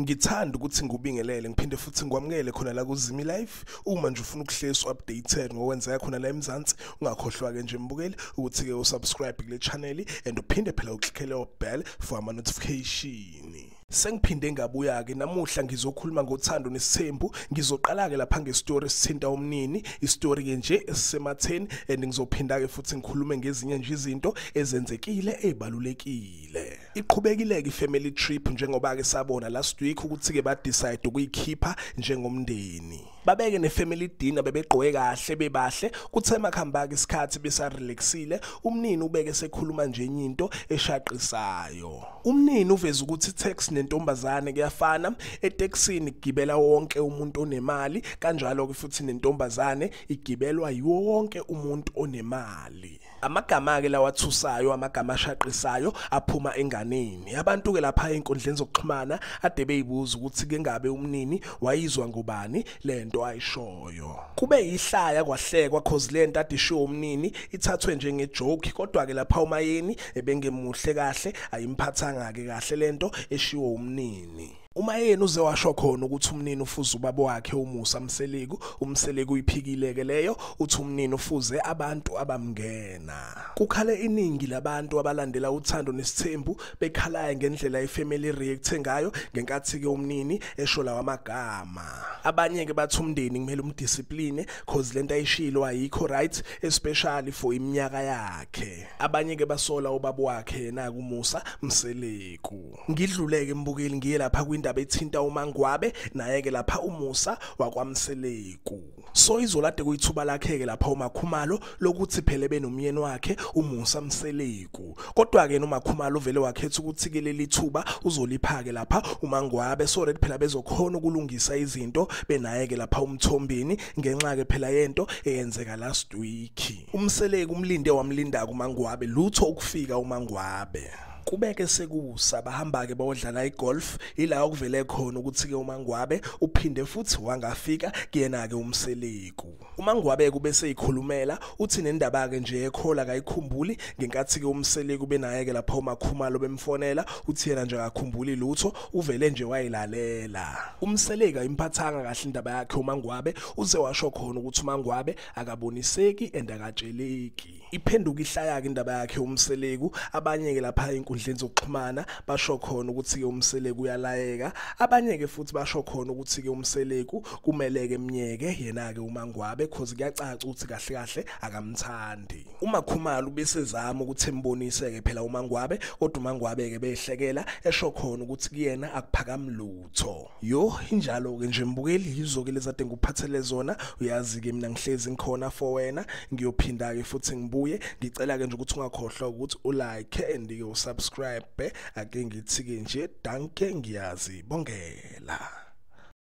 Ngithanda ukuthi ngubingelele ngiphinde futhi ngikwamukele khona la kuZimi Live. Uma nje ufuna ukuhlezi updated ngokwenzeka khona la eMzansi, ungakhohlwa ke nje mbukeli ukuthi ke usubscribe kule channel and uphinde phela uclick leyo bell for ama notification. Sengiphinde ngabuya ke namuhla ngizokhuluma ngoThando Nesithembu. Ngizoqala ke lapha ngestory esithinta umnini, istory ke nje esisematheni, and ngizophinda ke futhi ngikhulume ngezinye nje izinto ezenzekile ezibalulekile. Iqhubekile ke family trip njengoba ke sabona last week ukuthi ke ba decide ukuyikhipha njengomndeni. Babeke ne family dinner, bebegqoke kahle bebahle. Kuthe makuhamba ke isikhathi besa relaxile, umnini ubeke sekhuluma nje enye into eshaqisayo. Umnini uveza ukuthi taxi nentombazane kuyafana, eTaxini kugibela wonke umuntu onemali, kanjalo ke futhi nentombazane igibelwa yiwo wonke umuntu onemali. Amagama ke lawathusayo, amagama ashaqisayo aphuma enganeni. Abantu ke lapha einkundleni zokuxhumana ade beyibuza ukuthi ke ngabe umnini wayizwa ngubani lento ayishoyo. Kube yihlaya kwahlekwa cause lento ade ishiwo umnini ithathwe njenge joke, kodwa ke lapha uMayeni ebengemuhle kahle, ayimphathanga ke kahle lento eshiwo umnini. UMayeni uze washo khona ukuthi umnini ufuze ubaba wakhe uMusa Mseleku. UMseleku uyiphikile ke leyo, uthi umnini ufuze abantu abamngena. Kukhale iningi labantu abalandela uThando Nesithembu bekhalayo ngendlela ifamily react ngayo ngenkathi ke umnini esho lawa amagama. Abanye ke bathi umndeni kumele umdiscipline cause lento ayishilo ayikho right, especially for iminyaka yakhe. Abanye ke basola ubaba wakhe yena kuMusa Mseleku. Ngidluleke mbukeli ngiye lapha kwindaba ethinta uMangwabe, naye ke lapha uMusa wakwaMseleku. So izolade kuyithuba lakhe ke lapha uMakhumalo lokuthi phele benomyeni wakhe uMusa Mseleku. Kodwa ke noMakhumalo vele wakhetha ukuthi ke leli thuba uzolipha ke lapha uMangwabe, so that phela bezokhona ukulungisa izinto benaye ke lapha uMthombeni ngenxa ke phela yento eyenzeka last week. UMseleku umlinde wamlinda kuMangwabe, lutho ukufika uMangwabe. Kubeke sekusa bahamba ke bayodlala igolf, ila okuvele khona ukuthi ke uMangwabe uphinde futhi wangafika kuyena ke uMseleku. uMangwabe kube seyikhulumela uthi nendaba ke nje ekhola kayikhumbuli ngenkathi ke uMseleku benaye ke lapha uMakhumalo bemfonela, uthi yena nje akakhumbuli lutho, uvele nje wayilalela. UMseleku ayimphathanga kahle indaba yakhe uMangwabe, uze washo khona ukuthi uMangwabe akaboniseki and akatsheleki. Iphenduka ihlaya ke indaba yakhe uMseleku. Abanye ke lapha einkundleni zokuxhumana basho khona ukuthi ke uMseleku uyalayeka, abanye ke futhi basho khona ukuthi ke uMseleku kumele ke emnyeke yena ke uMangwabe cause kuyacaca ukuthi kahle kahle akamthandi. UMakhumalo ubesezama ukuthi embonise ke phela uMangwabe, kodwa uMangwabe ke behlekela esho khona ukuthi kuyena akuphakami lutho. Yo, injalo ke nje mbukeli, yizo ke lezade ngikuphathele zona. Uyazi ke mina ngihlezi ngikhona for wena, ngiyophinda ke futhi ngibuye. Ngicela ke nje ukuthi ungakhohlwa ukuthi ulike and ke usubscribe. Ake ngithi ke nje danke, ngiyazibongela.